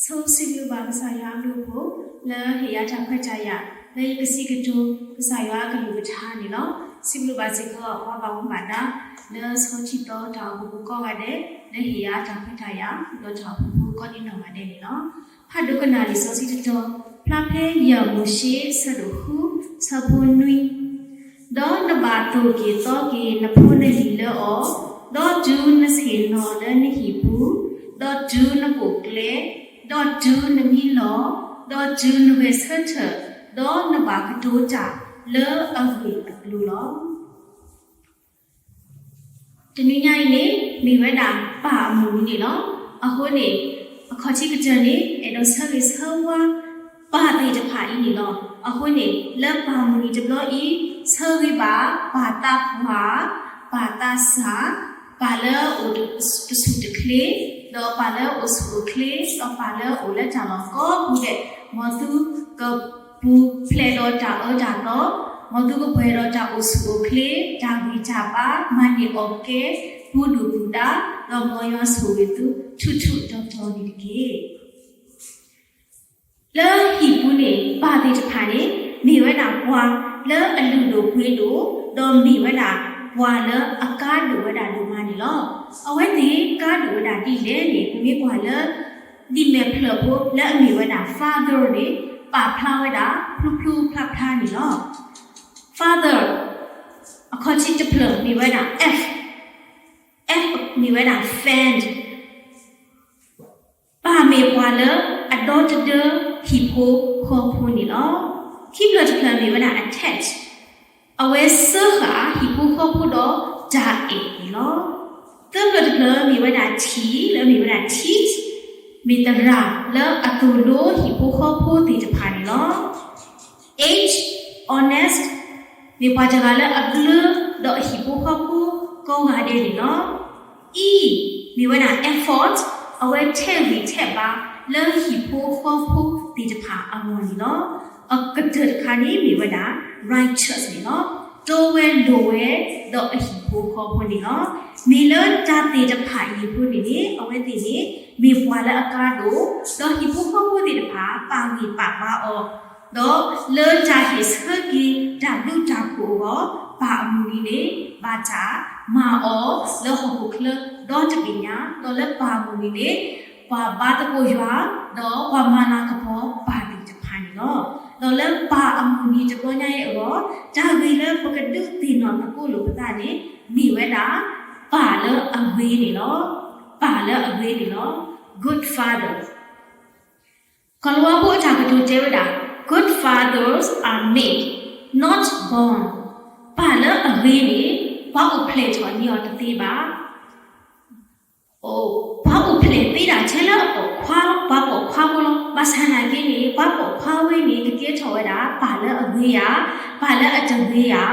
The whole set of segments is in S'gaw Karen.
ဆိစံးဘျုးဘၣ်ကစၢ်ယွၤအဘျုးအဖှိၣ် လၢဟ့ၣ်ယၤတၢ်ခွဲးတၢ်ယာ် လၢယကစံးကတိၤကစၢ်ယွၤအကလုၢ်ကထါန့ၣ်လီၤ. စံးဘျုးဘၣ်စ့ၢ်ကီး ပှၤဘၣ်မူဘၣ်ဒါ လၢဆီထံသီတၢ်အိၣ်ဖှိၣ်ဖိကိးဂၤဒဲး လၢဟ့ၣ်ယၤတၢ်ခွဲးတၢ်ယာ် ဒီးတၢ်အိၣ်ဖှိၣ်ဖိကိးဒံနီၢ်ဂၤဒဲးန့ၣ်လီၤ. ဖးဒိးကနၣ်လံာ်စီဆှံတတီၤ ဖျါဖဲယဲၢ်မိၤၡ့ ဆၢဒိၣ်ဃု ဆၢဖိနွံ ဒီးနဘၣ်သိၣ်က့ၤသီက့ၤနဖိနလံၤလၢအီၤ, ဒီးတုၤနဆ့ၣ်နီၤလၢနဟံၣ်ပူၤ, ဒီးတုၤနကိးကျဲ, ဒီးတုၤနမံလီၤ, ဒီးတုၤနဂဲၤဆၢထၢၣ်, ဒီးနဘၣ်ကတိၤတၢ်လၢအဂ့ၢ်အကျိၤလီၤ. တနွံညါအံၤန့ၣ် မ့ၢ်ဝဲဒၣ်ပၢ်အမုၢ်နံၤန့ၣ်လီၤ. အဃိန့ၣ် အခီၣ်ထံးကတၢၢ်န့ၣ် အဲၣ်ဒိးဆၢဂ့ၤဆၢဝါ ပၢ်သ့ၣ်တဖၣ်အံၤန့ၣ်လီၤ. အဃိန့ၣ် လၢပၢ်မုၢ်နံၤတဘျီအံၤ ဆၢဂ့ၤဘၣ် ပၢ်သးပှၢ်, ပၢ်သးစၢ်, ပၢ်လၢအအိၣ်တဆူၣ်တချ့, ဒီးပၢ်လၢအအိၣ်ဆူၣ်အိၣ်ချ့, ဒီးပၢ်လၢအအိၣ်လၢတၢ်လီၢ်ကိးပူၤဒဲး မ်သုက ပူၤဖျဲးဒီးတၢ်အၢတၢ်သီ, မ်သုကပှဲၤဒီးတၢ်အိၣ်ဆူၣ်အိၣ်ချ့, တၢ်ဂံၢ်တၢ်ဘါ, မၤန့ၢ်အီၣ်ကဲ, ပူၤဒုၣ်ပူၤဒါ, ဒီးမ်ယွၤဆိၣ်ဂ့ၤသု ထူးထူးတီၤတီၤန့ၣ်တက့ၢ်. လၢဟံၣ်ပူၤန့ၣ် ပၢ်သ့ၣ်တဖၣ်န့ၣ် မ့ၢ်ဝဲဒၣ်ပှၤလၢအလုၢ်ဒိၣ်ပှ့ၤဒိၣ်, ဒီးမ့ၢ်ဝဲဒၣ်ပှၤလၢအကါဒိၣ်ဝဲဒၣ်ဒိၣ်မးန့ၣ်လီၤ. အဝဲသ့ၣ်ကါဒိၣ်ဝဲဒၣ်ဒ်လဲၣ်န့ၣ် ပမ့ၢ်ကွၢ်လၢ ဒံၣ်မဲာ်ဖျၢၣ်ဖိလၢအမ့ၢ်ဝဲဒၣ် father န့ၣ် ပာ်ဖျါဝဲဒၣ် ဖျိဖျိဖျါဖျါန့ၣ်လီၤ. Father အခီၣ်ထံးတဖျၢၣ်မ့ၢ်ဝဲဒၣ် F, F မ့ၢ်ဝဲဒၣ် fend ပၢ်မ့ၢ်ပှၤလၢအဒီတဒၢဟံၣ်ဖိဃီဖိန့ၣ်လီၤ. ခံဖျၢၣ်တဖျၢၣ်မ့ၢ်ဝဲဒၣ် attach အဝဲစၢဃာ်ဟံၣ်ဖိဃီဖိဒီးတၢ်အဲၣ်န့ၣ်လီၤ. သၢဖျၢၣ်တဖျၢၣ်မ့ၢ်ဝဲဒၣ် T လၢမ့ၢ်ဝဲဒၣ် teach မ့ၢ်သရၣ်လၢအသိၣ်လိဟံၣ်ဖိဃီဖိသ့ၣ်တဖၣ်န့ၣ်လီၤ. H, honest မ့ၢ်ပှၤတဂၤလၢအဘျၢဒီးအဟံၣ်ဖိဃီဖိကိးဂၤဒဲးန့ၣ်လီၤ. E မ့ၢ်ဝဲဒၣ် effort အဝဲထဲးဂံၢ်ထဲးဘါလၢဟံၣ်ဖိဃီဖိသ့ၣ်တဖၣ်အဂီၢ်န့ၣ်လီၤ. အကတၢၢ်တခါန့ၣ်မ့ၢ်ဝဲဒၣ် righteous န့ၣ်လီၤ. တီဝဲလိၤဝဲဒီးအဟံၣ်ဖိဃီဖိန့ၣ်လီၤ. မ့ၢ်လၢတၢ်သ့ၣ်တဖၣ်အံၤအဃိန့ၣ်န့ၣ် အဝဲသ့ၣ်န့ၣ် မ့ၢ်ပှၤလၢအကါဒိၣ် ဒီးဟံၣ်ဖိဃီဖိသ့ၣ်တဖၣ် ပာ်ဂံၢ်ပာ်ဘါအီၤ ဒီးလၢတၢ်ဟ့ၣ်ဆၢက့ၤတၢ်ဘျုးတၢ်ဖှိၣ်အဂီၢ် ပၢ်အမုၢ်နံၤန့ၣ် ဘၣ်တၢ်မၤအီၤလၢဟီၣ်ခိၣ်ချၢဒီတဘ့ၣ်ညါ, ဒီးလၢပၢ်အမုၢ်နံၤန့ၣ် ပှၤဘါသကိးယွၤ ဒီးပှၤမၤလၤကပီၤပၢ်သ့ၣ်တဖၣ်န့ၣ်လီၤ. ဒီးလၢပၢ်အမုၢ်နံၤတဘျီညါအံၤအဂီၢ် တၢ်ဂ့ၢ်လၢပကဒုးသ့ၣ်နီၣ်သကိးလိာ်ပသးန့ၣ် မ့ၢ်ဝဲဒၣ် ပၢ်လၢအဂ့ၤန့ၣ်လီၤ. ပၢ်လၢအဂ့ၤန့ၣ်လီၤ. Good father ကီၤလၤဝါဖိအတၢ်ကတိၤတဲဝဲဒၣ် Good fathers are made, not born. ပၢ်လၢအဂ့ၤန့ၣ် ပှၤအိၣ်ဖျဲၣ်ထီၣ်န့ၢ်အီၤတသ့ဘၣ်. ပှၤအိၣ်ဖျဲၣ်သ့ဒၣ်ထဲလၢအပိာ်ခွါလီၤ, ပှၤပိာ်ခွါဖိလီၤ. ဘၣ်ဆၣ်နာ်က့န့ၣ် ပှၤပိာ်ခွါဝဲန့ၣ် ကကဲထီၣ်ဝဲဒၣ် ပၢ်လၢအဂ့ၤဧါ, ပၢ်လၢအတဂ့ၤဧါ,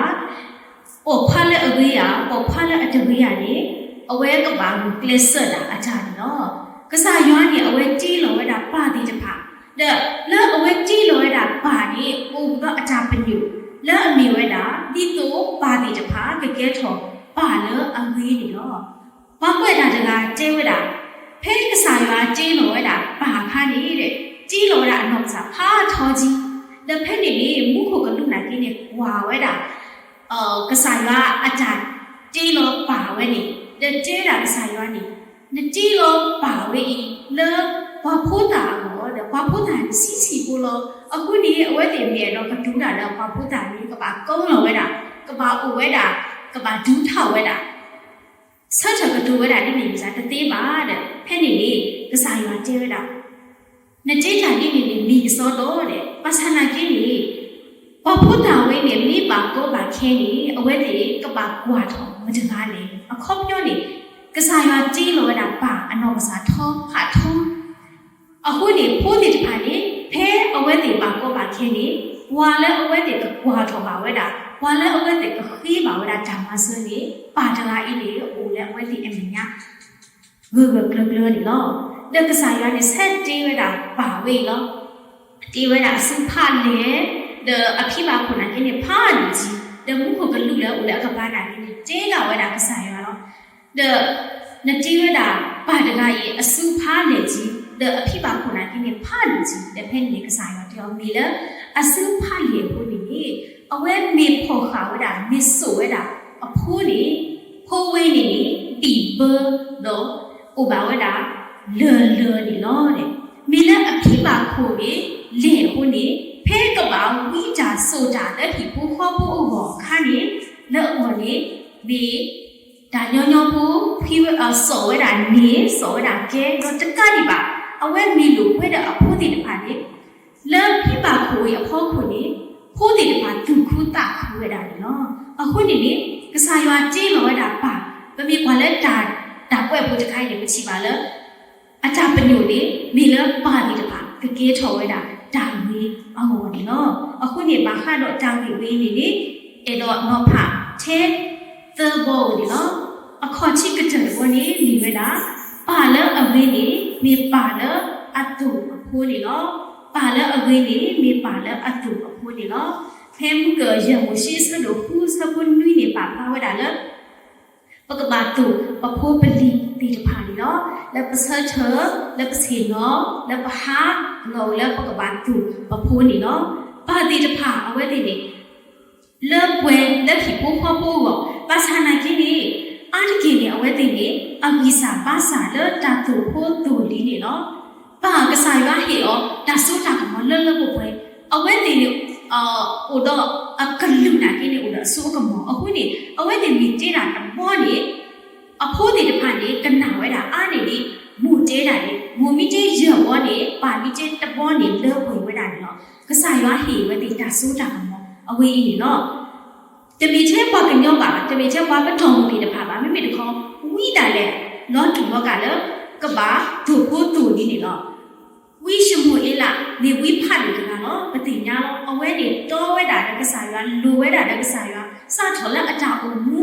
ပိာ်ခွါလၢအဂ့ၤဧါ, ပိာ်ခွါလၢအတဂ့ၤဧါန့ၣ် အဝဲကဘၣ်ဂုာ်ကျဲးစၢးဒၣ်အတၢ်န့ၣ်လီၤ. ကစၢ်ယွၤန့ၣ် အဝဲတ့လီၤဝဲဒၣ်ပၢ်သ့ၣ်တဖၣ်, ဒီးလၢအဝဲတ့လီၤဝဲဒၣ်ပၢ်န့ၣ် အိၣ်ဒီးအတၢ်ပညိၣ် လၢအမ့ၢ်ဝဲဒၣ် ဒ်သိးပၢ်သ့ၣ်တဖၣ်ကကဲထီၣ်ပၢ်လၢအဂ့ၤန့ၣ်လီၤ. ပှၤကွဲးတၢ်တဂၤတဲဝဲဒၣ်, ဖဲကစၢ်ယွၤတ့လီၤဝဲဒၣ်ပၢ်အခါန့ၣ် တ့လီၤဝဲဒၣ်အနီၢ်ကစၢ်ဖးထီကံ, ဒီးဖဲန့ၣ်န့ၣ် မူခိၣ်ကလူးနာ်က့န့ၣ် ကွၢ်ဝဲဒၣ် ကစၢ်ယွၤအတၢ်တ့လီၤပၢ်ဝဲန့ၣ် ဒီးတဲဒၣ်ကစၢ်ယွၤန့ၣ်, နတ့လီၤပၢ်ဝဲအံၤ လၢပှၤဖိသၣ်အဂီၢ်ဒီး ပှၤဖိသၣ်န့ၣ်ဆံးဆံးဖိလီၤ. အဃိန့ၣ် အဝဲသ့ၣ်မ့ၢ်အဲၣ်ဒိးကတိၤတၢ်ဒီးပှၤဖိသၣ်န့ၣ် ကဘၣ်ကိးလီၤဝဲဒၣ်, ကဘၣ်အိၣ်ဝဲဒၣ်, ကဘၣ်ဒုးထီၣ်ဝဲဒၣ် ဆၢထၢၣ်ကတိၤဝဲဒၣ်ဒ်န့ၣ်မ့ၢ်တသ့ဘၣ်ဒီး ဖဲန့ၣ်န့ၣ် ကစၢ်ယွၤတဲဝဲဒၣ်, နတဲတၢ်ဒ်န့ၣ်န့ၣ် မ့ၢ်ကစီဒီဒီး ဘၣ်ဆၣ်နာ်က့န့ၣ် ပှၤဖိသၣ်ဝဲန့ၣ် မ့ၢ်ဘၣ်ကီဘၣ်ခဲန့ၣ် အဝဲသ့ၣ်ကဘၣ်ကွၢ်ထီၣ်မတၤတဂၤလဲၣ်. အခီပညီန့ၣ် ကစၢ်ယွၤတ့လီၤဝဲဒၣ်ပၢ်အနီၢ်ကစၢ်ထီဖးထီ အဃိန့ၣ် ဖိသ့ၣ်တဖၣ်န့ၣ် ဖဲအဝဲသ့ၣ်ဘၣ်ကီဘၣ်ခဲန့ၣ် ပှၤလၢအဝဲသ့ၣ်ကကွၢ်ထီၣ်ဘၣ်ဝဲဒၣ်, ပှၤလၢအဝဲသ့ၣ်ကဃ့ဘၣ်ဝဲဒၣ်တၢ်မၤစၢၤန့ၣ် ပၢ်တဂၤအံၤန့ၣ် အိၣ်လၢအဝဲသ့ၣ်အမဲာ်ညါ ဂၢၢ်ဂၢၢ်ကျၢၤကျၢၤန့ၣ်လီၤ. ဒီးကစၢ်ယွၤန့ၣ် ဆဲးတ့ဝဲဒၣ်ပၢ်ဝဲအံၤလီၤ. တ့ဝဲဒၣ်အစုဖးလဲၢ်, ဒီးအဖံဘၣ်ခိၣ်နာ်က့န့ၣ် ဖးဒိၣ်ကံ, ဒီးမူခိၣ်ကလူးလၢအိၣ်လၢအကပၤနာ်က့န့ၣ် တဲဒၣ်ဝဲဒၣ်ကစၢ်ယွၤလီၤ. ဒီးနတ့ဝဲဒၣ်ပၢ်တဂၤအံၤ အစုဖးလဲၢ်ကံ ဒီးအဖံဘၣ်ခိၣ်နာ်က့န့ၣ် ဖးဒိၣ်ဆံ ဒီးဖဲန့ၣ်န့ၣ် ကစၢ်ယွၤတဲအီၤ မ့ၢ်လၢအစုဖးလံာ်အဃိန့ၣ်န့ၣ် အဝဲမ့ၢ်ဖီၣ်ဃာ်ဝဲဒၣ် မ့ၢ်စိာ်ဝဲဒၣ်အဖိန့ၣ် ဖိဝဲန့ၣ်န့ၣ် ပံာ်ဘၢ ဒီးအိၣ်ဘၣ်ဝဲဒၣ် လၢၢ်လၢၢ်န့ၣ်လီၤ. မ့ၢ်လၢအဖံဘၣ်ခိၣ်န့ၣ် လံာ်အဃိန့ၣ် ဖဲကဘၣ်ဝံတၢ်စိာ်တၢ်လၢဟံၣ်ဖိဃီဖိအဂီၢ်အခါန့ၣ် လၢအဂီၢ်န့ၣ် မ့ၢ် တၢ်ညီညီဖိ ဖံဝဲ စိာ်ဝဲဒၣ်န့ၣ် စိာ်ဝဲဒၣ်ကဲ ဒီးတကးဒံးဘၣ် အဝဲမ့ၢ်လိာ်ကွဲဒီးအဖိသ့ၣ်တဖၣ်န့ၣ် လၢဖံဘၣ်ခိၣ်အံၤအဖီခိၣ်န့ၣ် ဖိသ့ၣ်တဖၣ်သူၣ်ခုသးခုဝဲဒၣ်န့ၣ်လီၤ. အဃိန့ၣ်န့ၣ် ကစၢ်ယွၤတ့လီၤဝဲဒၣ်ပၢ် ပမ့ၢ်ကွၢ်လၢတၢ် တၢ်ကွဲးဖိတခါအံၤန့ၣ် ပထံၣ်ဘၣ်လၢ အတၢ်ပညိၣ်န့ၣ် မ့ၢ်လၢပၢ်သ့ၣ်တဖၣ် ကကဲထီၣ်ဝဲဒၣ်တၢ်ဂ့ၤအဂီၢ်န့ၣ်လီၤ. အဃိန့ၣ် ဘၣ်ဃးဒီးတၢ်ဂ့ၢ်ဝဲအံၤန့ၣ်န့ၣ် အဲၣ်ဒိးနီၤဖးထဲသၢဘီဧိၤန့ၣ်လီၤ. အခီၣ်ထံးကတၢၢ်တဘီန့ၣ် မ့ၢ်ဝဲဒၣ် ပၢ်လၢအဂ့ၤန့ၣ် မ့ၢ်ပၢ်လၢအသိၣ်အဖိန့ၣ်လီၤ. ပၢ်လၢအဂ့ၤန့ၣ် မ့ၢ်ပၢ်လၢအသိၣ်အဖိန့ၣ်လီၤ. ဖဲမုၢ်ကၢၢ်ယဲၢ်မိၤၡ့အဆၢဒိၣ်ဃုအဆၢဖိနွံန့ၣ် ပာ်ဖျါဝဲဒၣ်လၢ ပကဘၣ်သိၣ်ပဖိပလံၤသ့ၣ်တဖၣ်န့ၣ်လီၤ. လၢပဆၢထၢၣ်, လၢပဆ့ၣ်နီၤ, လၢပဟးလီၤလၢပကဘၣ်သိၣ်ပဖိန့ၣ်လီၤ. ပၢ်သ့ၣ်တဖၣ်အဝဲသ့ၣ်န့ၣ် လၢပှဲၤလၢဟံၣ်ဖိဃီဖိအဂီၢ်, ဘၣ်ဆၣ်နာ်က့န့ၣ် အါတက့ၢ်န့ၣ် အဝဲသ့ၣ်န့ၣ် အဂံၢ်စၢ်ဘါစၢ်လၢတၢ်သိၣ်ဖိသိၣ်လံၤန့ၣ်လီၤ. ပၢ်ကစၢ်ယွၤဟ့ၣ်အီၤ တၢ်စိတၢ်ကမီၤလၢလၢပှဲၤပှဲၤ, အဝဲသ့ၣ်န့ၣ် အိၣ်ဒီးအကလုာ်နာ်က့န့ၣ် အိၣ်ဒီးအစိအကမီၤအဃိန့ၣ် အဝဲသ့ၣ်မ့ၢ်တဲတၢ်တဘီန့ၣ် အဖိသ့ၣ်တဖၣ်န့ၣ် ကနၣ်ဝဲဒၣ်အါန့ၢ်ဒံး မိၢ်တဲဒၣ်န့ၣ်, မိၢ်မ့ၢ်တဲယဲၢ်ဘီန့ၣ် ပၢ်မ့ၢ်တဲတဘီန့ၣ် လၢပှဲၤဝဲဒၣ်န့ၣ်လီၤ. ကစၢ်ယွၤဟ့ၣ်ဝဲသ့ၣ်တၢ်စိတၢ်ကမီၤအဝဲအံၤန့ၣ်လီၤ. တမ့ၢ်ထဲပှၤကညီဘၣ်, တမ့ၢ်ထဲပှၤပတီၢ်မုၢ်သ့ၣ်တဖၣ်ဘၣ်, မ့မ့ၢ်တခီ ဝံဒၣ်လဲာ် လီၤတူာ်လီၤကာ်လၢ ကဘၣ်သိၣ်ဖိသိၣ်လံၤန့ၣ်လီၤ. ဝံၡမူၤအ့လး မ့ၢ်ဝံဖးဒိၣ်တဂၤလီၤ. ပသ့ၣ်ညါလီၤ. အဝဲန့ၣ်တီဝဲဒၣ်ဒီးကစၢ်ယွၤ, လိၤဝဲဒၣ်ဒီးကစၢ်ယွၤ, စးထီၣ်လၢအတၢ်အိၣ်မူ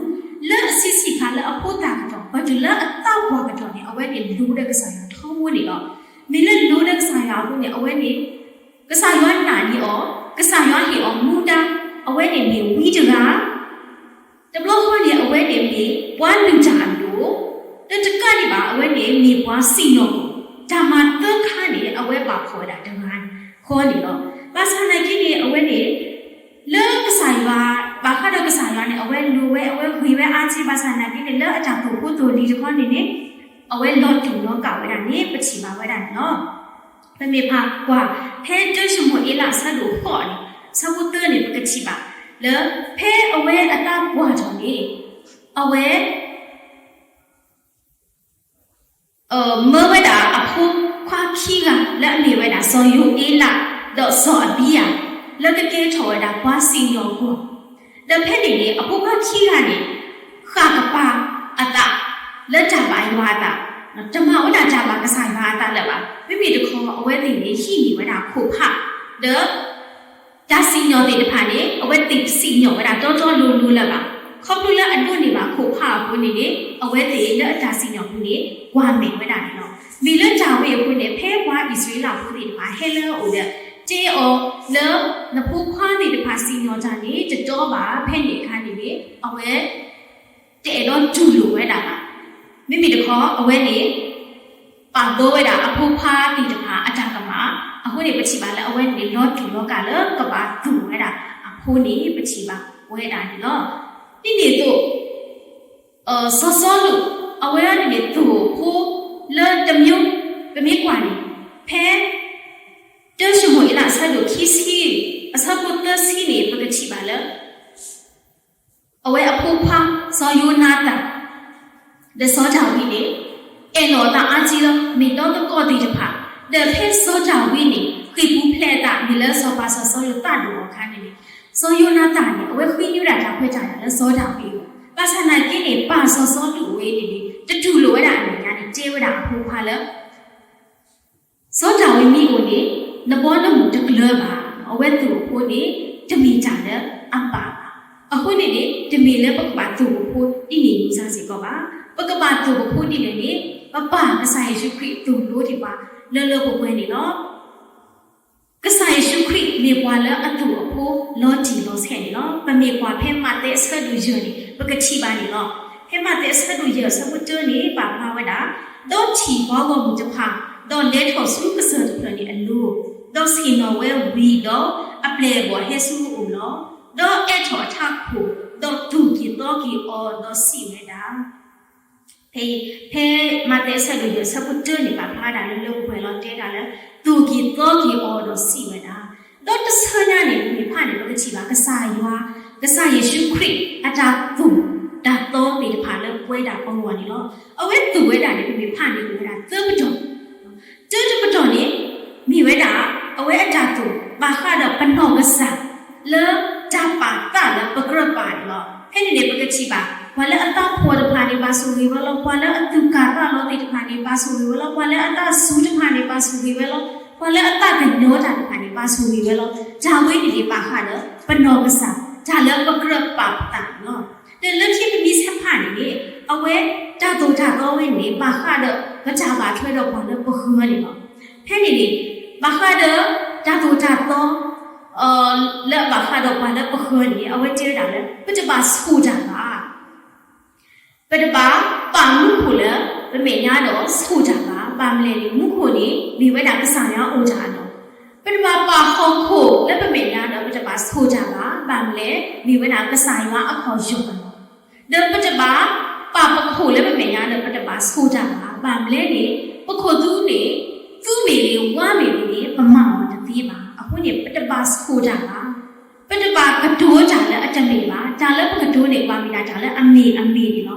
လၢအဆံးဆံးဖးလၢအဖိသၣ်ကတီၢ် ပတုၤလၢအသးပှၢ်ကတီၢ်န့ၣ် အဝဲန့ၣ်လိၤဒီးကစၢ်ယွၤထီဘိန့ၣ်လီၤ. မ့ၢ်လၢလိၤဒီးကစၢ်ယွၤအဃိန့ၣ် အဝဲန့ၣ် ကစၢ်ယွၤနာ်န့ၢ်အီၤ, ကစၢ်ယွၤဟ့ၣ်အီၤမူဒါ, အဝဲန့ၣ်မ့ၢ်ဝံတဂၤ တဘျီဃီန့ၣ် အဝဲန့ၣ်မ့ၢ်ပှၤလုၢ်တၢ်အဒိၣ်, ဒီးတကးဒံးဘၣ် အဝဲန့ၣ်မ့ၢ်ပှၤစံၣ်ညီၣ်ကွီၢ်, တၢ်မၤသၢခါန့ၣ် အဝဲပာ်ဖှိၣ်ဝဲဒၣ်တဂၤဃီန့ၣ်လီၤ. ဘၣ်ဆၣ်နာ်က့န့ၣ် အဝဲန့ၣ် လၢကစၢ်ယွၤ, ဘၣ်ဃးဒီးကစၢ်ယွၤန့ၣ် အဝဲလိၤဝဲ အဝဲဂ့ၤဝဲအါက့, ဘၣ်ဆၣ်နာ်က့န့ၣ် လၢအတၢ်သိၣ်ဖိသိၣ်လံၤတခီန့ၣ်န့ၣ် အဝဲလီၤတူာ်လီၤကာ်ဝဲဒၣ်န့ၣ် ပထံၣ်ဘၣ်ဝဲဒၣ်န့ၣ်လီၤ. ပမ့ၢ်ဖးကွၢ် ဖဲတၢၡမူၤအ့လးအဆၢဒိၣ်ဃိးန့ၣ် ဆၢဖိတၢန့ၣ် ပကထံၣ်ဘၣ်လၢ ဖဲအဝဲအသးပှၢ်ထီၣ်န့ၣ် အဝဲ မၢဝဲဒၣ်အဖိခွါခံဂၤ လၢအမ့ၢ်ဝဲဒၣ် စီၤယိၤအ့လး ဒီးစီၤအဘံယၤ လၢကကဲထီၣ်ဝဲဒၣ်ပှၤစံၣ်ညီၣ်ကွီၢ်, ဒီးဖဲန့ၣ်န့ၣ် အဖိခွါခံဂၤန့ၣ် ဃၣ်ကပၤအသး လၢတၢ်ဘၣ်ယွၤအသး, တမၤဝဲဒၣ်တၢ်ဘၣ်ကစၢ်ယွၤအသးလၢၤဘၣ်. မ့မ့ၢ်တခီ အဝဲသ့ၣ်န့ၣ် ဟံးန့ၢ်ဝဲဒၣ်ခိၣ်ဖး ဒီး တၢ်စံၣ်ညီၣ်သ့ၣ်တဖၣ်န့ၣ် အဝဲသ့ၣ်စံၣ်ညီၣ်ဝဲဒၣ်တီတီလိၤလိၤလၢၤဘၣ်. ခီဖျိလၢအဒိးန့ၢ်ဘၣ်ခိၣ်ဖးအဃိန့ၣ်န့ၣ် အဝဲသ့ၣ်လၢအတၢ်စံၣ်ညီၣ်ပူၤန့ၣ် ကွၢ်မဲာ်ဝဲဒၣ်န့ၣ်လီၤ. မ့ၢ်လၢတၢ်ဝဲအဃိန့ၣ် ဖဲပှၤအံၣ်စရ့လးဖိသ့ၣ်တဖၣ်ဟဲလၢအအိၣ်ဒီး တဲအီၤလၢ နဖိခွါသ့ၣ်တဖၣ်စံၣ်ညီၣ်တၢ်န့ၣ် တတီဘၣ် ဖဲန့ၣ်အခါန့ၣ်န့ၣ် အဝဲ တအဲၣ်ဒိးတူၢ်လိာ်ဝဲဒၣ်ဘၣ်. မ့မ့ၢ်တခီ အဝဲန့ၣ် ပာ်ဘၢဝဲဒၣ်အဖိခွါသ့ၣ်တဖၣ်အတၢ်ကမၣ်, အဃိန့ၣ် ပထံၣ်ဘၣ်လၢအဝဲန့ၣ် လီၤတူာ်လီၤကာ်လၢကဘၣ်သိၣ်ဝဲဒၣ်အဖိန့ၣ် ပထံၣ်ဘၣ်ဝဲဒၣ်န့ၣ်လီၤ. ဒ်န့ၣ်အသိး စီၤစီလူး အဝဲန့ၣ်န့ၣ် သိၣ်ဖိလၢတမံၤ ပမ့ၢ်ကွၢ်န့ၣ် ဖဲ တၢၡမူၤအ့လး အဆၢဒိၣ်ခံဆံ အဆၢဖိသၢဆံန့ၣ် ပကထံၣ်ဘၣ်လၢ အဝဲအဖိခွါ စီၤယိၤနၤသၣ် ဒီးစီၤဒၤဝံးန့ၣ် အဲၣ်လီၤအသးအါကံလီၤ. မ့ၢ်ဒီသကိးသ့ၣ်တဖၣ် ဒီးဖဲစီၤဒၤဝံးန့ၣ် ဃ့ၢ်ပူၤဖျဲးအသး မ့ၢ်လၢစီၤပၤစီၤစီလူးသးဒိၣ်အီၤအခါန့ၣ်န့ၣ် စီၤယိၤနၤသၣ်န့ၣ် အဝဲဃ့န့ၢ်ဝဲဒၣ်တၢ်ခွဲးတၢ်ယာ်လၢစီၤဒၤဝံးအဂီၢ်. ဘၣ်ဆၣ်နာ်က့န့ၣ် ပၢ်စီၤစီလူးအဝဲန့ၣ်န့ၣ် တတူၢ်လိာ်ဝဲဒၣ်အမဲာ်ညါန့ၣ် တဲဝဲဒၣ်အဖိခွါလၢ စီၤဒၤဝံးမ့ၢ်အိၣ်န့ၣ် နဘီနမုၢ်တကျၢၤဘၣ်. အဝဲသိၣ်အဖိန့ၣ် တမ့ၢ်တၢ်လၢအဘၣ်ဘၣ်. အဃိန့ၣ်န့ၣ် တမ့ၢ်လၢပကဘၣ်သိၣ်အဖိဒ်န့ၣ်မ့ၢ်စ့ၢ်ကီးဘၣ်. ပကဘၣ်သိၣ်အဖိဒ်လဲၣ်န့ၣ် ပပၢ်ကစၢ်ယ့ၣ်ၡူးခရံာ်သိၣ်လိဒံးပှၤလၢလၢပှဲၤပှဲၤန့ၣ်လီၤ. ကစၢ်ယ့ၣ်ၡူးခရံာ်မ့ၢ်ပှၤလၢအသိၣ်အဖိလီၤတံၢ်လီၤဆဲးန့ၣ်လီၤ. ပမ့ၢ်ကွၢ်ဖဲမးသဲအဆၢဒိၣ်ယဲၢ်န့ၣ် ပကထံၣ်ဘၣ်န့ၣ်လီၤ. ဖဲမးသဲအဆၢဒိၣ်ယဲၢ်အဆၢဖိတၢန့ၣ် ပာ်ဖျါဝဲဒၣ် ဒီးထံၣ်ပှၤဂီၢ်မုၢ်တဖၣ်, ဒီးလဲၤထီၣ်ဆူကစၢၢ်တဖျၢၣ်န့ၣ်အလိၤ, ဒီးဆ့ၣ်နီၤဝဲဝံၤဒီးအပျဲၢ်အဘီၣ်ဟဲဆူအအိၣ်လီၤ. ဒီးအဲၣ်ထီၣ်အထးခိၣ်, ဒီးသူၣ်က့ၤသီက့ၤအီၤ, ဒီးစံးဝဲဒၣ်, ဖဲ ဖဲမးသဲအဆၢဒိၣ်ယဲၢ်အဆၢဖိတၢန့ၣ် ပာ်ဖျါဒၣ်လၢလၢပှဲၤလီၤတဲဒၣ်လၢ သူၣ်က့ၤသီက့ၤအီၤဒီးစံးဝဲဒၣ်. ဒီးတဆၢညါန့ၣ် ပမ့ၢ်ဖးန့ၣ် ပကထံၣ်ဘၣ်ကစၢ်ယွၤ, ကစၢ်ယ့ၣ်ၡူးခရံာ်အတၢ်သိၣ်တၢ်သီသ့ၣ်တဖၣ်လၢပဝဲဒၣ်ပဂီၢ်န့ၣ်လီၤ. အဝဲသိၣ်ဝဲဒၣ်န့ၣ် ပမ့ၢ်ဖးန့ၣ် အိၣ်ဝဲဒၣ်သၢပတီၢ် တၢတပတီၢ်န့ၣ် မ့ၢ်ဝဲဒၣ် အဝဲအတၢ်သိၣ်ဘၣ်ဃးဒီးပနီၢ်ကစၢ် လၢတၢ်ပာ်သးလၢပကြၢးပာ်န့ၣ်လီၤ. ဖဲန့ၣ်န့ၣ် ပကထံၣ်ဘၣ် ပှၤလၢအသးဖှီၣ်တဖၣ်န့ၣ် ဘၣ်ဆိၣ်ဂ့ၤဝဲလီၤ. ပှၤလၢအသူၣ်ကၢ်သးလီၤသ့ၣ်တဖၣ်န့ၣ် ဘၣ်ဆိၣ်ဂ့ၤဝဲလီၤ. ပှၤလၢအသးစူၤတဖၣ်န့ၣ် ဘၣ်ဆိၣ်ဂ့ၤဝဲလီၤ. ပှၤလၢအသးကညီၤတၢ်တဖၣ်န့ၣ် ဘၣ်ဆိၣ်ဂ့ၤဝဲလီၤ. တၢ်ဝဲန့ၣ်န့ၣ် ဘၣ်ဃးဒီးပနီၢ်ကစၢ် တၢ်လၢပကြၢးပာ်ပသးန့ၣ်လီၤ. ဒီးလၢခံပမ့ၢ်ဆဲးဖးန့ၣ်န့ၣ် အဝဲတၢ်သိၣ်တၢ်သီဝဲန့ၣ် ဘၣ်ဃးဒီးပတၢ်ဘၣ်ထွဲဒီးပှၤလၢပဃၢၤန့ၣ်လီၤ. ဖဲန့ၣ်န့ၣ် ဘၣ်ဃးဒီးတၢ်သိၣ်တၢ်သီ လၢအဘၣ်ဃးဒီးပှၤလၢပဃၢၤန့ၣ် အဝဲတဲဝဲဒၣ်လၢ ပတဘၣ်ဆိၣ်တၢ်ဘၣ်. ပတဘၣ်ပာ်မူခိၣ်လၢပမဲာ်ညါဒီးဆိၣ်တၢ်ဘၣ်. ဘၣ်မနုၤလဲၣ်န့ၣ် မူခိၣ်န့ၣ် မ့ၢ်ဝဲဒၣ်ကစၢ်ယွၤအအိၣ်တၢ်လီၤ. ပတဘၣ်ပာ်ဟီၣ်ခိၣ်လၢပမဲာ်ညါဒီး ပတဘၣ်ဆိၣ်တၢ်ဘၣ်. ဘၣ်မနုၤလဲၣ် မ့ၢ်ဝဲဒၣ်ကစၢ်ယွၤအခီၣ်ယီၢ်လီၤ. ဒီးပတဘၣ်ပာ်ပခိၣ်လၢပမဲာ်ညါဒီး ပတဘၣ်ဆိၣ်တၢ်ဘၣ်. ဘၣ်မနုၤလဲၣ်န့ၣ် ပခိၣ်သူန့ၣ် သူမ့ၢ်ဂ့ၤ ဝါမ့ၢ်ဂ့ၤန့ၣ် ပမၤအီၤတသ့ဘၣ်. အဃိန့ၣ် ပတဘၣ်ဆိၣ်တၢ်ဘၣ်. ပတဘၣ်ကတိၤတၢ်လၢအတမ့ၢ်ဘၣ်. တၢ်လၢပကတိၤန့ၣ် ပှၤမ့ၢ်ဒၣ်တၢ်လၢအမ့ၢ်အမ့ၢ်န့ၣ်လီၤ.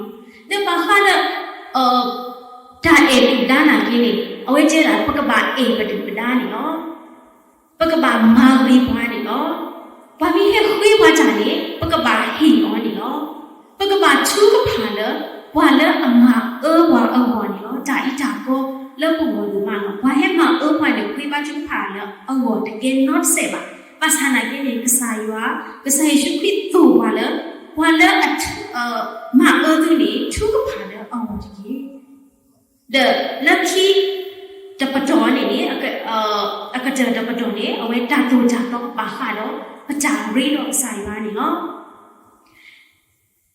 ဒီးဘၣ်ဃးဒီး တၢ်အဲၣ်ဒုၣ်ဒါနာ်က့န့ၣ် အဝဲတဲဒၣ် ပကဘၣ်အဲၣ်ပဒုၣ်ပဒါန့ၣ်လီၤ. ပကဘၣ်မၤဂ့ၤပှၤန့ၣ်လီၤ. ပှၤမ့ၢ်ဟဲဃ့ပှၤတၢ်န့ၣ် ပကဘၣ်ဟ့ၣ်အီၤန့ၣ်လီၤ. ပကဘၣ်ထုကဖၣ်လၢ ပှၤလၢအမၤအၢပှၤအဂီၢ်န့ၣ်လီၤ. တၢ်အံၤတၢ်ကီလၢပဂီၢ်ဒိၣ်မးလီၤ. ပှၤဟဲမၤအၢပှၤန့ၣ် ဃ့ဘါထုကဖၣ်လၢအဂီၢ်တကဲနီတစဲးဘၣ်. ဘၣ်ဆၣ်နာ်က့န့ၣ် ကစၢ်ယွၤ, ကစၢ်ယ့ၣ်ၡူးခရံာ်သိၣ်ပှၤလၢ ပှၤလၢအ မၤအၢသုန့ၣ် ထုကဖၣ်လၢအဂီၢ်တက့ၢ်. ဒီးလၢခံတပတီၢ်န့ၣ်န့ၣ် အကတၢၢ်တပတီၢ်န့ၣ် အဝဲတၢ်သိၣ်တၢ်သီဘၣ်ဃးဒီး ပတၢ်ရ့ဒီးကစၢ်ယွၤန့ၣ်လီၤ.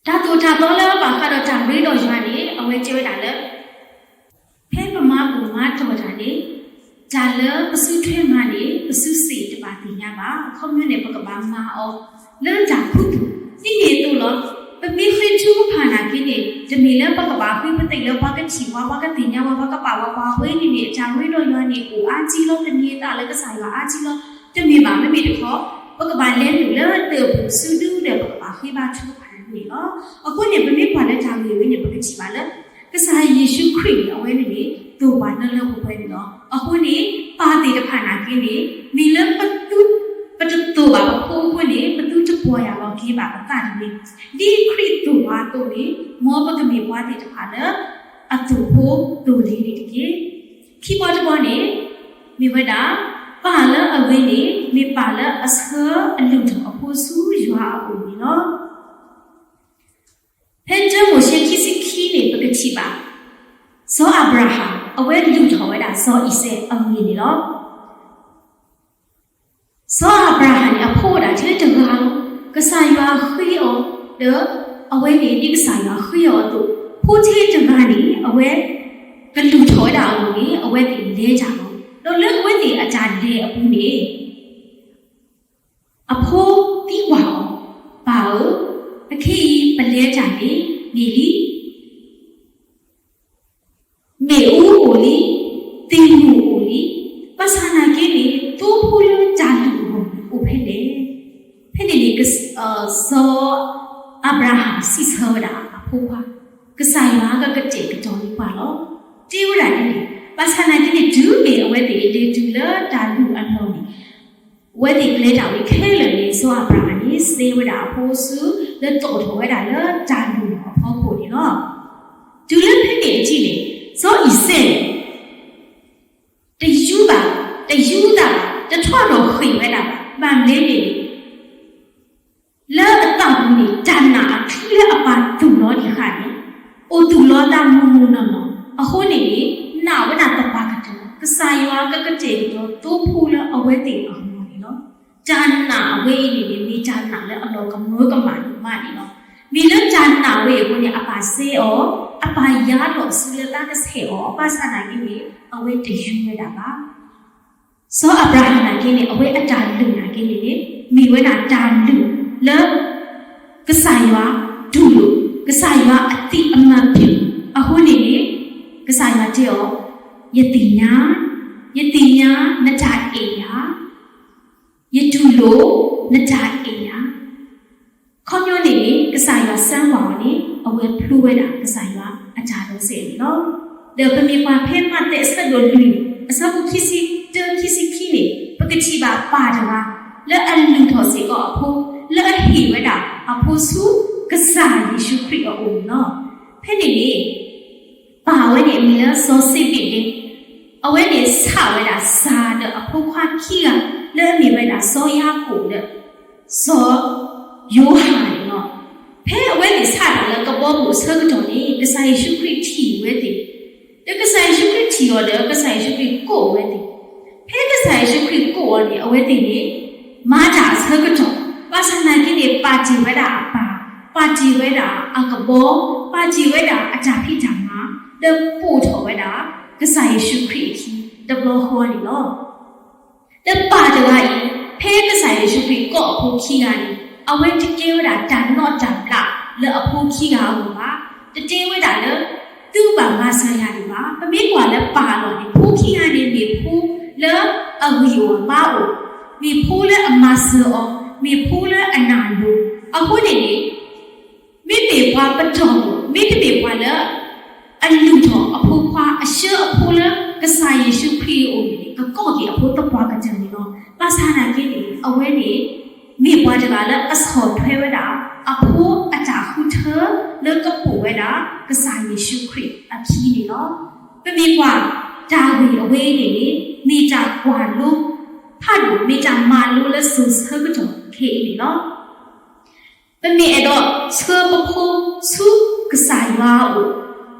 တၢ်သိၣ်တၢ်သီလၢဘၣ်ဃးဒီးတၢ်ရ့ဒီးယွၤန့ၣ် အဝဲတဲဝဲဒၣ်လၢ ဖဲပမၤဘူၣ်မၤတီၢ်တၢ်န့ၣ် တၢ်လၢပစုထွဲမၤန့ၣ် ပစုစ့ၣ်တဘၣ်သ့ၣ်ညါဘၣ်. အခီပညီန့ၣ် ပကဘၣ်မၤအီၤလၢတၢ်ခူသူၣ် ဒ်န့ၣ်အသိးလီၤ. ပမ့ၢ်ဃ့ထုကဖၣ်နာ်က့န့ၣ် တမ့ၢ်လၢပကဘၣ်ဃ့ပသ့ၣ်လၢပှၤကထံၣ်ပှၤ ပှၤကသ့ၣ်ညါပှၤ ပှၤကပာ်ပှၤ ပှၤဝဲန့ၣ်န့ၣ် တၢ်ရ့ဒီးယွၤန့ၣ် အိၣ်အါကံလီၤ. တမ့ၢ်သးလၢကစၢ်ယွၤအါကံလီၤ. တမ့ၢ်ဘၣ်. မ့မ့ၢ်တခီ ပကဘၣ်လဲၤနုာ်လၢတၢ်အိၣ်ဖှိၣ်စုဒုဒီး ပကဘၣ်ဃ့ဘါထုကဖၣ်န့ၣ်လီၤ. အဃိန့ၣ် ပမ့ၢ်ကွၢ်လၢတၢ်ဂ့ၢ်ဝဲန့ၣ် ပကထံၣ်ဘၣ်လၢ ကစၢ်ယ့ၣ်ၡူးခရံာ်န့ၣ် အဝဲန့ၣ်န့ၣ် သိၣ်ပှၤလၢလၢပှဲၤပှဲၤန့ၣ်လီၤ. အဃိန့ၣ် ပၢ်သ့ၣ်တဖၣ်နာ်က့န့ၣ် မ့ၢ်လၢပသု ပတသိၣ်ဘၣ်ပဖိအဃိန့ၣ် ပသုတပီၢ်ယၢ်လီၤက့ၤဘၣ်ပသးတဂ့ၤ. ဒ်ခရံာ်သိၣ်ပှၤအသိးန့ၣ် မ်ပကမ့ၢ်ပှၤသ့ၣ်တဖၣ်လၢ အသိၣ်ဖိသိၣ်လံၤန့ၣ်တက့ၢ်. ခံဘီတဘီန့ၣ် မ့ၢ်ဝဲဒၣ် ပၢ်လၢအဂ့ၤန့ၣ် မ့ၢ်ပၢ်လၢအဆှၢအလုၢ်ထီၣ်အဖိဆူယွၤအအိၣ်န့ၣ်လီၤ. ဖဲတၢမိၤၡ့ခံဆံခံန့ၣ် ပကထံၣ်ဘၣ် စီၤအၤဘြၤဟၣ် အဝဲလုၢ်ထီၣ်ဝဲဒၣ်စီၤအံၤစဲးအဂ့ၢ်န့ၣ်လီၤ. စီၤအၤဘြၤဟၣ်န့ၣ် အဖိအိၣ်ဒၣ်ထဲတဂၤလီၤ. ကစၢ်ယွၤဃ့အီၤ ဒီးအဝဲန့ၣ် ဒ်ကစၢ်ယွၤဃ့အီၤအသိး ဖိထဲတဂၤန့ၣ် အဝဲကလုၢ်ထီၣ်ဝဲဒၣ်အဂီၢ်န့ၣ် အဝဲသ့ၣ်လဲၤတၢ်လီၤ. ဒီးလၢအဝဲသ့ၣ်အတၢ်လဲၤအပူၤန့ၣ် အဖိသံကွၢ်အီၤ, ပၢ်ဧၢ, အခဲအံၤပလဲၤတၢ်န့ၣ် မ့ၢ်လံ မ့ၣ်အူအိၣ်လံ, သ့ၣ်မုၢ်အိၣ်လံ, ဘၣ်ဆၣ်နာ်က့န့ၣ် သိဖိလၢတၢ်လုၢ်အဂီၢ်န့ၣ် အိၣ်ဖဲလဲၣ်. ဖဲန့ၣ်န့ၣ် စီၤအၤဘြၤဟၣ်စံးဆၢဝဲဒၣ်အဖိခွါ, ကစၢ်ယွၤကကတဲာ်ကတီၤန့ၢ်ပှၤလီၤ. တဲဝဲဒၣ်ဒ်န့ၣ်, ဘၣ်ဆၣ်နာ်က့န့ၣ် တုၤမ့ၢ်အဝဲသ့ၣ်လဲၤတုၤလၢတၢ်လုၢ်အလီၢ်န့ၣ် အဝဲသ့ၣ်ပျဲတၢ်ဝံၤခဲလၢာ်န့ၣ် စီၤအၤဘြၤဟၣ်န့ၣ် စဲဝဲဒၣ်အဖိအစု လၢတီၣ်ထီၣ်ဝဲဒၣ်လၢတၢ်လုၢ်အဖီခိၣ်န့ၣ်လီၤ. တုၤလၢဖဲန့ၣ်အထံးန့ၣ် စီၤအံၤစဲးန့ၣ် တယူးဘၣ်, တယူးသးဘၣ်, တထီၣ်ထီၣ်ဃ့ၢ်ဝဲဒၣ်ဘၣ်. ဘၣ်မနုၤလဲၣ်န့ၣ် လၢအသးပူၤန့ၣ် တၢ်နာ်အချံလၢအပၢ်သူၣ်လီၤတံၢ်ဃာ်န့ၣ် အိၣ်သူၣ်လီၤသးမုၢ်မုၢ်နီၢ်နီၢ်, အဃိန့ၣ်န့ၣ် နာ်ဝဲဒၣ်သပှၢ်ကတၢၢ် ကစၢ်ယွၤကကတဲာ်ကတီၤသိဖိလၢအဝဲသ့ၣ်အဂီၢ်န့ၣ်လီၤ. တၢ်နာ်အဝဲအံၤန့ၣ်န့ၣ် မ့ၢ်တၢ်နာ်လၢအလီၤကမၢကမၣ်ဒိၣ်မးန့ၣ်လီၤ. မ့ၢ်လၢတၢ်နာ်ဝဲအံၤအဃိန့ၣ် အပၢ်စဲအီၤ အပၢ်ယါထီၣ်ဆူလၢသးကဆဲးအီၤ ဘၣ်ဆၣ်သနာ်က့န့ၣ် အဝဲတယူၤဝဲဒၣ်ဘၣ်. စီၤအၤဘြၤဟၣ်သနာ်က့န့ၣ် အဝဲအတၢ်လုၢ်သနာ်က့န့ၣ်န့ၣ် မ့ၢ်ဝဲဒၣ်တၢ်လုၢ်လၢ ကစၢ်ယွၤတူၢ်လိာ်, ကစၢ်ယွၤအသိအမှတ်ပြု, အဃိန့ၣ်န့ၣ် ကစၢ်ယွၤတဲအီၤ, ယသ့ၣ်ညါ, ယသ့ၣ်ညါနတၢ်အဲၣ်ယၤ, ယတူၢ်လိာ်နတၢ်အဲၣ်ယၤ. ခီပညီန့ၣ်န့ၣ် ကစၢ်ယွၤစၢကွၢ်အီၤန့ၣ် အဝဲဖျိဝဲဒၣ်ကစၢ်ယွၤအတၢ်ဒီးစဲးန့ၣ်လီၤ. ဒီးပမ့ၢ်ကွၢ်ဖဲမးသဲအဆၢဒိၣ်လွံၢ် အဆၢဖိခံဆံတၢ ခံဆံခံန့ၣ် ပကထံၣ်ဘၣ်ပၢ်တဂၤ လၢအလုၢ်ထီၣ်စ့ၢ်ကီးအဖိ လၢအဟ့ၣ်ဝဲဒၣ်အဖိဆူကစၢ်ယ့ၣ်ၡူးခရံာ်အအိၣ်န့ၣ်လီၤ. ဖဲန့ၣ်န့ၣ် ပၢ်ဝဲန့ၣ်အမံၤလၢစီၤစ့းဘ့းဒဲ, အဝဲန့ၣ်ဆးဝဲဒၣ်စၢ်ဒီးအဖိခွါခံဂၤ လၢအမ့ၢ်ဝဲဒၣ်စီၤယၤကိာ်ဒီး စီၤယိၤဟၣ်န့ၣ်လီၤ. ဖဲအဝဲသ့ၣ်ဆးတၢ်လၢကဘီပူၤအဆၢကတီၢ်န့ၣ် ကစၢ်ယ့ၣ်ၡူးခရံာ်ထံၣ်ဝဲသ့ၣ်, ဒီးကစၢ်ယ့ၣ်ၡူးခရံာ်ထံၣ်အီၤဒီး ကစၢ်ယ့ၣ်ၡူးခရံာ်ကိးဝဲသ့ၣ်, ဖဲကစၢ်ယ့ၣ်ၡူးခရံာ်ကိးအီၤန့ၣ် အဝဲသ့ၣ်န့ၣ် မၤတၢ်အဆၢကတီၢ်, ဘၣ်ဆၣ်သနာ်က့န့ၣ် ပာ်တ့ၢ်ဝဲဒၣ်အပၢ်, ပာ်တ့ၢ်ဝဲဒၣ်အကဘီ, ပာ်တ့ၢ်ဝဲဒၣ်အတၢ်ဖံးတၢ်မၤ, ဒီးပိာ်ထီၣ်ဝဲဒၣ် ကစၢ်ယ့ၣ်ၡူးခရံာ်အခံ တဘျီဃီန့ၣ်လီၤ. ဒီးပၢ်တဂၤအံၤ ဖဲကစၢ်ယ့ၣ်ၡူးခရံာ်ကိးအဖိခံဂၤန့ၣ် အဝဲတတဲဝဲဒၣ်တၢ်နီၣ်တၢ်ဘျးလၢအဖိခံဂၤအဂီၢ်ဘၣ်, တတဲဝဲဒၣ်လၢ သုဘၣ်မၤစၢၤယၤဒံးဘၣ်. ပမ့ၢ်ကွၢ်လၢပၢ်အလီၢ်န့ၣ် ဖိခံဂၤန့ၣ် မ့ၢ်ဖိလၢအဂံၢ်အိၣ်အဘါအိၣ်, မ့ၢ်ဖိလၢအမၤစၢၤအီၤ, မ့ၢ်ဖိလၢအနၢ်လိၤ, အဃိန့ၣ်န့ၣ် မ့မ့ၢ်ပှၤပတီၢ်မုၣ် မ့တမ့ၢ်ပှၤလၢ အလုၢ်ထီၣ်အဖိခွါ အဆှၢအဖိလၢကစၢ်ယ့ၣ်ၡူးခရံာ်အအိၣ်န့ၣ် ကကိးက့ၤအဖိသပှၢ်ကတၢၢ်န့ၣ်လီၤ. ဘၣ်ဆၣ်သနာ်က့န့ၣ် အဝဲန့ၣ် မ့ၢ်ပှၤတဂၤလၢအဆီၣ်ထွဲဝဲဒၣ် အဖိအတၢ်ဃုထၢ လၢကပိာ်ဝဲဒၣ် ကစၢ်ယ့ၣ်ၡူးခရံာ်အခံန့ၣ်လီၤ. ပမ့ၢ်ကွၢ်တၢ်ဂ့ၢ်အဝဲအံၤန့ၣ်န့ၣ် မ့ၢ်တၢ်ကွၢ်လိ ဖးဒိၣ် မ့ၢ်တၢ်မၤလိလၢစိၤဆၢကတီၢ်ခဲအံၤန့ၣ်လီၤ. ပမ့ၢ်အဲၣ်ဒိးဆှၢပဖိဆူကစၢ်ယွၤအအိၣ်,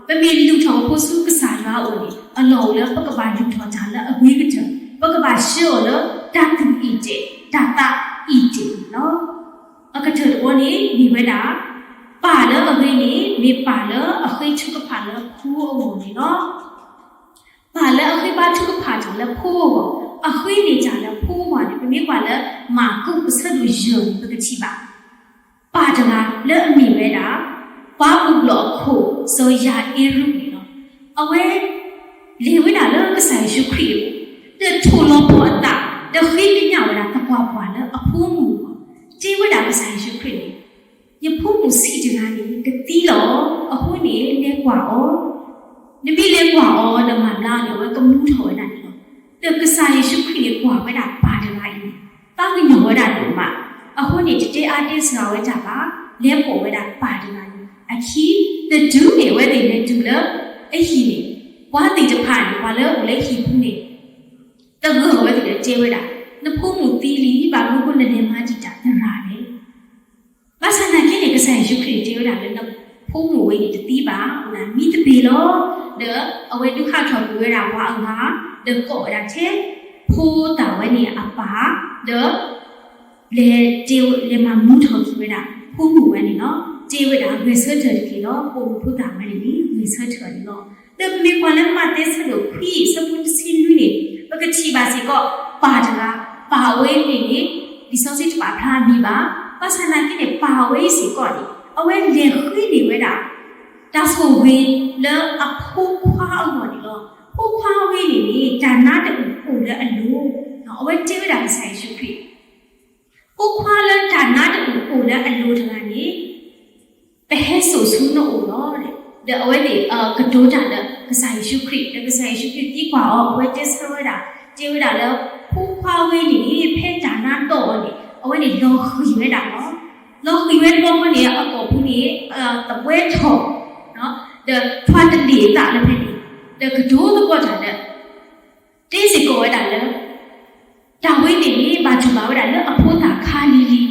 ပမ့ၢ်လုၢ်ထီၣ်ပဖိဆူကစၢ်ယွၤအအိၣ်န့ၣ် အလီၢ်အိၣ်လၢပကဘၣ်လုၢ်ထီၣ်တၢ်လၢအဂ့ၤကတၢၢ်, ပကဘၣ်ဆှၢအီၤလၢတၢ်သူၣ်အံၣ်တ့ၢ် တၢ်သးအံၣ်တ့ၢ်န့ၣ်လီၤ. အကတၢၢ်တဘီန့ၣ် မ့ၢ်ဝဲဒၣ် ပၢ်လၢအဂ့ၤန့ၣ် မ့ၢ်ပၢ်လၢအဃ့ထုကဖၣ်လၢဖိအဂီၢ်န့ၣ်လီၤ. ပၢ်လၢအဃ့ဘါထုကဖၣ်တၢ်လၢဖိအဂီၢ်, အဃ့န့ၢ်တၢ်လၢဖိအဂီၢ်န့ၣ် ပမ့ၢ်ကွၢ်လၢ မၢ်ကူး အဆၢဒိၣ်ယဲၢ်န့ၣ် ပကထံၣ်ဘၣ် ပၢ်တဂၤလၢအမ့ၢ်ဝဲဒၣ် ပှၤအိၣ်ဘျီၣ်အခိၣ် စီၤယၤအ့ရူးန့ၣ်လီၤ. အဝဲ လဲၤဝဲဒၣ်လၢကစၢ်ယ့ၣ်ၡူးခရံာ်အအိၣ်, ဒီးထိၣ်လီၤပှီၢ်အသး, ဒီးဃ့ကညးဝဲဒၣ်သပှၢ်ပှၢ်လၢအဖိမုၣ်အဂီၢ်, တဲဝဲဒၣ်ကစၢ်ယ့ၣ်ၡူးခရံာ်န့ၣ် ယဖိမုၣ်ဆံးတဂၤန့ၣ် ကသံလီၤ. အဃိန့ၣ် လဲၤကွၢ်အီၤ, နမ့ၢ်လဲၤကွၢ်အီၤဒီးမၤဘျါအီၤန့ၣ် အဝဲကမူထီၣ်ဝဲဒၣ်န့ၣ်လီၤ. ဒီးကစၢ်ယ့ၣ်ၡူးခရံာ်န့ၣ် ကွၢ်ဝဲဒၣ်ပၢ်တဂၤအံၤန့ၣ် သးကညီၤဝဲဒၣ်ဒိၣ်မး, အဃိန့ၣ် တတဲအါတဲစှၤဝဲတၢ်ဘၣ်, လဲၤပိာ်ဝဲဒၣ်ပၢ်တဂၤန့ၣ်အခံ, ဒီးတုၤန့ၣ် အဝဲသ့ၣ်လဲၤတုၤလၢအဟံၣ်န့ၣ် ပှၤသ့ၣ်တဖၣ်န့ၣ် ပှၤလၢအအိၣ်လၢဟံၣ်ပူၤန့ၣ် သဂၢၢ်ဝဲသ့ၣ်ဒီးတဲဝဲဒၣ်, နဖိမုၣ်သံလံ, ဘၣ်မနုၤဃိနလဲၤမၤတံာ်တာ်သရၣ်လဲၣ်. ဘၣ်ဆၣ်သနာ်က့န့ၣ် ကစၢ်ယ့ၣ်ၡူးခရံာ်န့ၣ် တဲဝဲဒၣ်လၢ နဖိမုၣ်ဝဲန့ၣ်တသံဘၣ်, မံသပ့ၤလီၤ. ဒီးအဝဲဒုးဟးထီၣ်ကွံာ်ဝဲဒၣ်ပှၤအဂၤ, ဒီးကိးဝဲဒၣ်ထဲ ဖိသၣ်ဝဲန့ၣ်အပၢ်, ဒီး လဲၤတဲဝဲ လဲၤမၤမူထီၣ်က့ၤဝဲဒၣ် ဖိမုၣ်ဝဲန့ၣ်လီၤ. တဲဝဲဒၣ် ဂဲၤဆၢထၢၣ်တက့ၢ်လီၤ, ပိာ်မုၣ်ဖိသၣ်ဝဲန့ၣ်န့ၣ် ဂဲၤဆၢထၢၣ်န့ၣ်လီၤ. ဒီးပမ့ၢ်ကွၢ်လၢမးသဲဆၢဒိၣ်ခွံ ဆၢဖိတဆံနွံန့ၣ် ပကထံၣ်ဘၣ်စ့ၢ်ကီး ပၢ်တဂၤ, ပၢ်ဝဲန့ၣ်န့ၣ် လံာ်စီဆှံတပာ်ဖျါအမံၤဘၣ်. ဘၣ်ဆၣ်သနာ်က့န့ၣ် ပၢ်ဝဲအံၤစ့ၢ်ကီးန့ၣ် အဝဲလဲၤဃ့န့ၢ်ဝဲဒၣ် တၢ်ဆိၣ်ဂ့ၤလၢအဖိခွါအဂီၢ်န့ၣ်လီၤ. ဖိခွါဝဲန့ၣ်န့ၣ် တၢ်နါတအုၣ်အိၣ်လၢအလိၤ, အဝဲတဲဝဲဒၣ်ကစၢ်ယ့ၣ်ၡူးခရံာ် ဖိခွါလၢတၢ်နါတအုၣ်အိၣ်လၢအလိၤတဂၤန့ၣ် ပဟဲစိာ်ဆူနအိၣ်လီၤ. ဒီးအဝဲသ့ၣ်ကတိၤတၢ်လၢကစၢ်ယ့ၣ်ၡူးခရံာ်, ဒီးကစၢ်ယ့ၣ်ၡူးခရံာ်သံကွၢ်အီၤ, အဝဲတဲဆၢဝဲဒၣ်, တဲဝဲဒၣ်လၢ ဖိခွါဝဲန့ၣ်န့ၣ် ဖဲတၢ်နါတီၢ်အီၤန့ၣ် အဝဲန့ၣ်လီၤဃံၤဝဲဒၣ်လီၤ. လီၤဃံၤဝဲတဘျီဃီန့ၣ် အကိာ်ပူၤန့ၣ် သဘှဲထီၣ် ဒီးထွါတလ့ၣ်အသးလၢဖဲန့ၣ်, ဒီးကတိၤသကိးတၢ်လၢ တဲစ့ၢ်ကီးဝဲဒၣ်လၢ တၢ်ဝဲန့ၣ်န့ၣ် ဘၣ်တူၢ်ဘၣ်ဝဲဒၣ်လၢအဖိသၣ်ခါလံၤလံၤ, ဒီး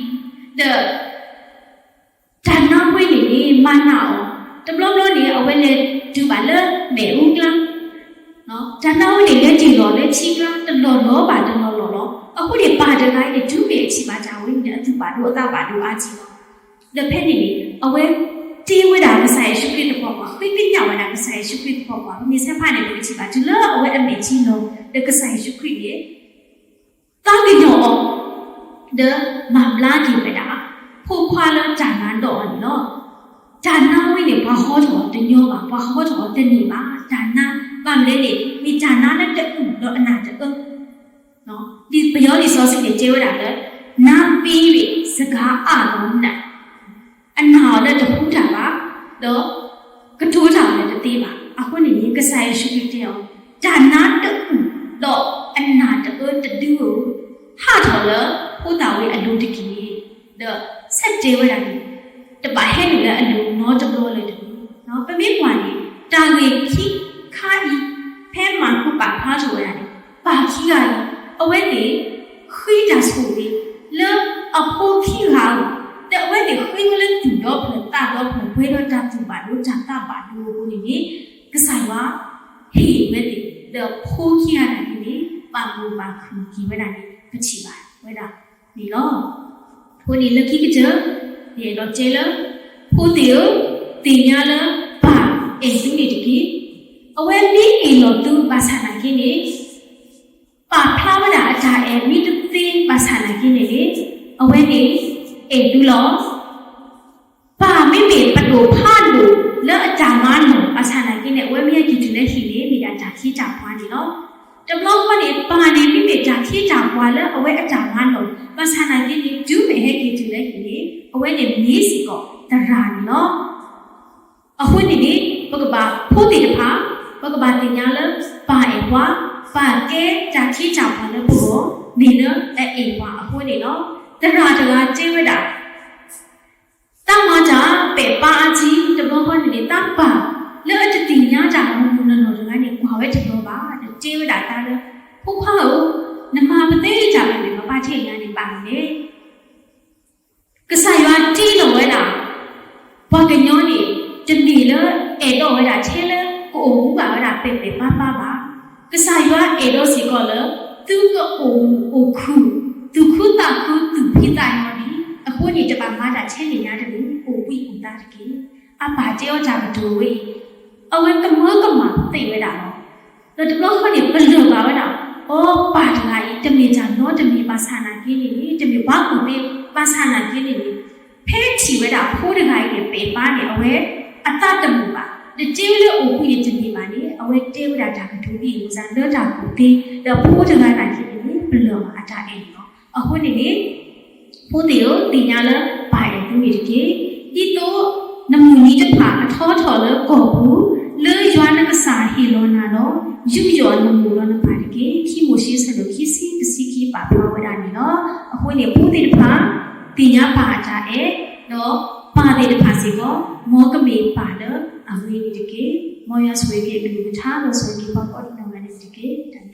တၢ်နါဝဲန့ၣ်န့ၣ် မၤနးအီၤ, တဘျီဘျီန့ၣ် အဝဲလဲၤတုၤဘၣ်လၢမဲာ်အူကျါ, တၢ်နါဝဲန့ၣ် လဲၤတ့ၢ်လီၤလၢထံကျါ တလီၢ်လီၤဘၣ်တလီၢ်လီၢ်လီၤ. အဃိန့ၣ် ပၢ်တဂၤအံၤန့ၣ် တုၤမ့ၢ်အထံၣ်ဘၣ်တၢ်ဝဲန့ၣ် အသူၣ်ဘၣ်ဒိအသးဘၣ်ဒိအါထံၣ်လီၤ. ဒီးဖဲန့ၣ်န့ၣ် အဝဲ တ့ဝဲဒၣ်ကစၢ်ယ့ၣ်ၡူးခရံာ်သပှၢ်ပှၢ်, ဃ့ကညးဝဲဒၣ်ကစၢ်ယ့ၣ်ၡူးခရံာ်သပှၢ်ပှၢ်. ပမ့ၢ်ဆဲးဖးန့ၣ် ပကထံၣ်ဘၣ်တုၤလၢအဝဲအမဲာ်ထံလီၤ, ဒီးကစၢ်ယ့ၣ်ၡူးခရံာ်န့ၣ် သးကညီၤအီၤ, ဒီးမၤဘျါက့ၤဝဲဒၣ် ဖိခွါလၢတၢ်နါဒိၣ်အီၤန့ၣ်လီၤ. တၢ်နါဝဲန့ၣ် ပှၤဟီထီၣ်အီၤတညီဘၣ်, ပှၤဟီထီၣ်အီၤတန့ၢ်ဘၣ်. တၢ်နါ ဘၣ်မနုၤလဲၣ်န့ၣ် မ့ၢ်တၢ်နါလၢတအုၣ်ဒီးအနၢ်တအၢ ဒ်ပယီၤလံာ်စီဆှံန့ၣ် တဲဝဲဒၣ်လၢ နါပ့ၤဘ့ၣ်စကၤအၣ်လီၤနး, အနၢ်အီၤလၢတဟူတၢ်ဘၣ်, ဒီးကတိၤတၢ်အီၤလၢတသ့ဘၣ်. အဃိန့ၣ်န့ၣ် ကစၢ်ယ့ၣ်ၡူးခရံာ်တဲအီၤ, တၢ်နါတအုၣ်ဒီးအနၢ်တအၢတဒုဧၢ, ဟးထီၣ်လၢဖိသၣ်ဝဲအလိၤတက့ၢ်. ဒီးဆၢတဲာ်ဝဲဒၣ်န့ၣ် တဘၣ်ဟဲနုာ်လၢအလိၤနီတဘျီလၢၤတဂ့ၤ. ပမ့ၢ်ကွၢ်န့ၣ် တၢ်ဂ့ၢ်ခံခါအံၤ ဖဲမၢ်ကူးပာ်ဖျါထီၣ်ဝဲဒၣ်န့ၣ် ပၢ်ခံဂၤအံၤ အဝဲသ့ၣ် ဃ့တၢ်ဆိၣ်ဂ့ၤ လၢအဖိခံဂၤအဂီၢ်, ဒီးအဝဲသ့ၣ်ဃ့ဝဲလၢသူၣ်ဒီဖျၢၣ် သးဒီဖျၢၣ် ပှဲၤဒီးတၢ်သူၣ်ဘၣ်ဒိ တၢ်သးဘၣ်ဒိအဃိန့ၣ်န့ၣ် ကစၢ်ယွၤဟ့ၣ်ဝဲသ့ၣ် ဒီးဖိခံဂၤနာ်က့န့ၣ် ပာ်မူပာ်ခုၣ်က့ၤဝဲဒၣ်န့ၣ် ပထံၣ်ဘၣ်ဝဲဒၣ်န့ၣ်လီၤ. အဃိန့ၣ်လၢခံကတၢၢ် ယအဲၣ်ဒိးတဲလၢ ဖိသ့ၣ်ဧၢ, သ့ၣ်ညါလၢပၢ်အဲၣ်သုန့ၣ်တက့ၢ်. အဝဲမ့ၢ်အဲၣ်လီၤသုဘၣ်ဆၣ်နာ်က့န့ၣ် ပာ်ဖျါဝဲဒၣ်အတၢ်အဲၣ်မ့ၢ်တသ့ဘၣ်ဆၣ်နာ်က့န့ၣ်န့ၣ် အဝဲန့ၣ်အဲၣ်သုလီၤ. ပၢ်မ့မ့ၢ်ပဒိၣ်ဖးဒိၣ်လၢအတၢ်မၤလီၢ်ဘၣ်ဆၣ်နာ်က့န့ၣ် အဝဲမ့ၢ်ဟဲက့ၤတုၤလၢဟံၣ်န့ၣ် မ့ၢ်ဒၣ်တၢ်ခ့တၢ်ပှၤန့ၣ်လီၤ. တဘျီဃီန့ၣ် ပၢ်န့ၣ်မ့မ့ၢ်တၢ်ခ့တၢ်ပှၤလၢအဝဲအတၢ်မၤလီၢ်ဘၣ်ဆၣ်နာ်က့န့ၣ် တုၤမ့ၢ်ဟဲက့ၤတုၤလၢဟံၣ်န့ၣ် အဝဲန့ၣ်မ့ၢ်စ့ၢ်ကီးသရၣ်န့ၣ်လီၤ. အဃိန့ၣ်န့ၣ် ပကဘၣ်ဖိသ့ၣ်တဖၣ် ပကဘၣ်သ့ၣ်ညါလၢ ပၢ်အဲၣ်ပှၤ, ပၢ်ကဲတၢ်ခ့တၢ်ပှၤလၢပဂီၢ် မ့ၢ်လၢအအဲၣ်ပှၤအဃိန့ၣ်လီၤ. သရၣ်တဂၤတဲဝဲဒၣ် တၢ်မၤတၢ်ပဲာ်ပၢ်အါကံ တဘျီဃီန့ၣ်န့ၣ် တၢ်ပၢ်လၢအတသ့ၣ်ညါတၢ်မုၢ်မုၢ်နီၢ်နီၢ်တဂၤန့ၣ် ကွၢ်ဝဲတဘျီဘၣ် ဒီးတဲဝဲဒၣ်တၢ်လၢ ဖိခွါဧၢ, နမၤပသ့တၢ်မ့ၢ်မ့ၢ် ပပၢ်ထဲအံၤန့ၣ် ဘၣ်မနုၤလဲၣ် ကစၢ်ယွၤတ့လီၤဝဲဒၣ် ပှၤကညီန့ၣ် တမ့ၢ်လၢအဲၣ်ဒိးဝဲဒၣ်ထဲလၢကအိၣ်မူဘၣ်ဝဲဒၣ်ပဲာ်ပဲာ်ပါပါဘၣ်. ကစၢ်ယွၤအဲၣ်ဒိးစ့ၢ်ကီးလၢ သုကအိၣ်မူအိၣ်ခုၣ် သူၣ်ခုသးခု သူၣ်ဖှံသးညီန့ၣ်, အဃိန့ၣ် တဘၣ်မၤတၢ်ထဲန့ၣ်ညါတဂ့ၤ, အိၣ်ဘှံးအိၣ်သါတက့ၢ်. အပၢ်တဲအီၤတၢ်ကတိၤဝဲအံၤ အဝဲကမၢကမၣ်သ့ၣ်ဝဲဒၣ်လီၤ. ဒီးတဘျီဃီန့ၣ် ပလၢၢ်ဘၣ်ဝဲဒၣ်, အိ ပၢ်တဂၤအံၤ တမ့ၢ်တၢ်နီတမံၤဘၣ်ဆၣ်နာ်က့န့ၣ်န့ၣ်, တမ့ၢ်ပှၤကူၣ်သ့ဘၣ်ဆၣ်နာ်က့န့ၣ်န့ၣ်, ဖဲထံၣ်ဝဲဒၣ်ဖိတဂၤအံၤန့ၣ် ပဲာ်ပါန့ၣ် အဝဲအသးတမုာ်ဘၣ်, ဒီးတဲဝဲလၢအိၣ်ဘှံးန့ၣ်တန့ၢ်ဘၣ်န့ၣ် အဝဲတဲဝဲဒၣ်တၢ်ကတိၤဒ်အံၤစ့ၢ်ကီး လၢတၢ်ကူၣ်သ့, ဒီးဖိတဂၤနာ်က့န့ၣ်န့ၣ် ပလၢၢ်ဘၣ်အတၢ်အဲၣ်န့ၣ်လီၤ. အဃိန့ၣ်န့ၣ် ဖိသ့ၣ်ဧၢ, သ့ၣ်ညါလၢပၢ်အဲၣ်သုန့ၣ်တက့ၢ်. ဒ်သိးနမုၢ်နံၤတဖၣ်ကထီထီၣ်လၢကီၢ်ပူၤ, လၢယွၤနကစၢ်ဟ့ၣ်လီၤနၤဒီး, ယူးယီၣ်နမိၢ်ဒီးနပၢ်တက့ၢ်. ခံမိၤၡ့ အဆၢဒိၣ်ခံဆံ တဆံခံ ပာ်ဖျါဝဲဒၣ်န့ၣ်လီၤ. အဃိန့ၣ် ဖိသ့ၣ်တဖၣ် သ့ၣ်ညါပၢ်အတၢ်အဲၣ်, ဒီးပၢ်သ့ၣ်တဖၣ်စ့ၢ်ကီး မ်ကမ့ၢ်ပၢ်လၢအဂ့ၤန့ၣ်တက့ၢ်. မ်ယွၤဆိၣ်ဂ့ၤက့ၤအကလုၢ်ကထါ ဒီးဆိၣ်ဂ့ၤက့ၤပှၤကိးဒံနီၢ်ဂၤဒဲးန့ၣ်တက့ၢ်.